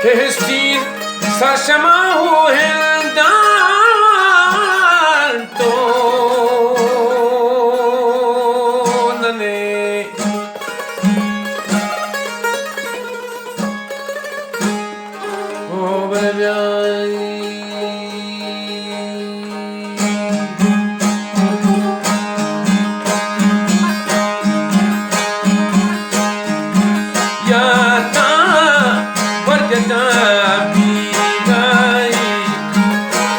کہ ہستیں سرشما ہو ہندان تو ننے۔ او بلے بیائی۔ یاتاں ورجتاں بیگائی،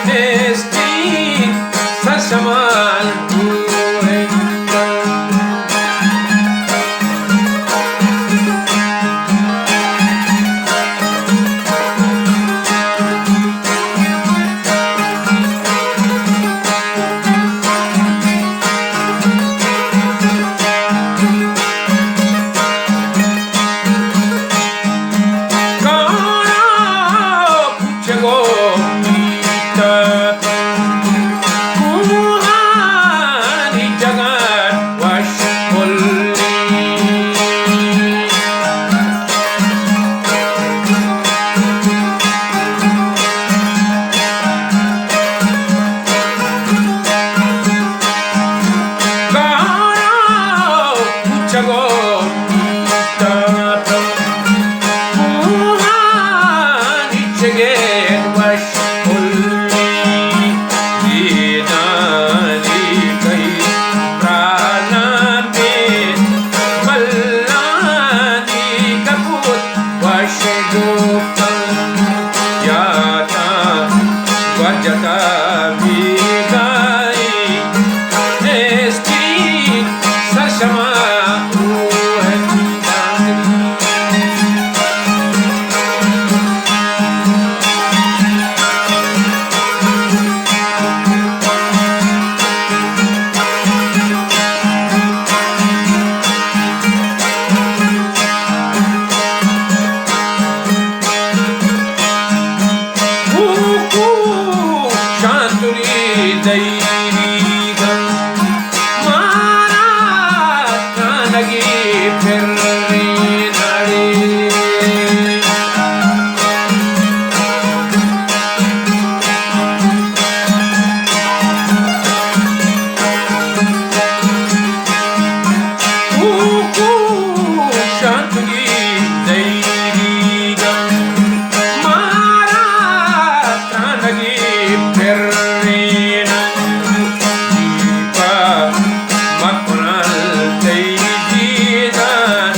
نیستیں سرشمال بوئے۔ گارا پچگو میتگ، کوہانی جگہ وش پلی۔ گارا پچگو تاپم، کوہانی چگید وش پلی۔ دیدانی کئی پراناں بے ملانی کپوت وش گوپتن۔ یاتاں ورجتا بیگائی، نیستی سرشما اوہندانی۔ کوکو شانتری دئیریگاں، مارا ترانگی پریناڑی۔ کوکو شانتری دئیریگاں، مارا ترانگی پریناں۔ دیپا مکنان تئی دیدان،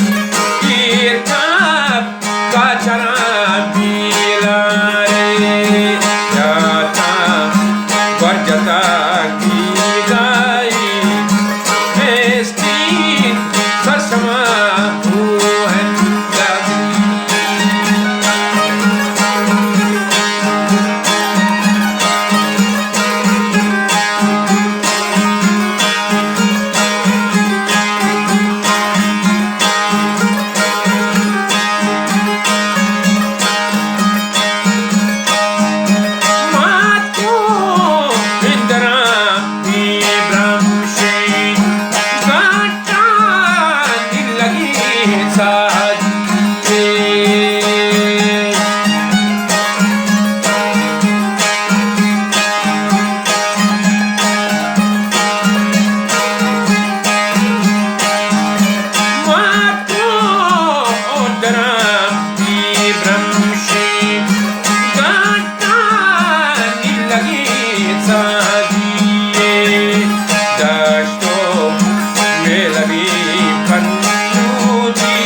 ایر کپ کاچراں بیلارے۔ یاتاں ورجتا بیگائی، نیستی سرشما اوہندگی۔ مات کو اندرا بی برمشی گاٹ لگی ساجی۔ ماتو درام دی برمشی گاٹ تانی لگی ساجی، دشت و میلگی پنجودی،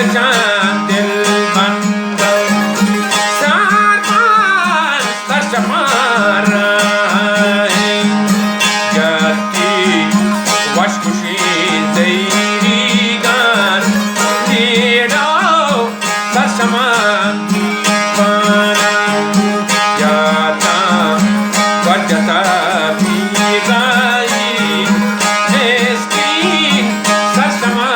جان دل بندو ساربان سرشمارا جاتی وشکشی زیریگان نیڑو سرشمان پانا جاتا وجتا بیگائی نیستی سرشما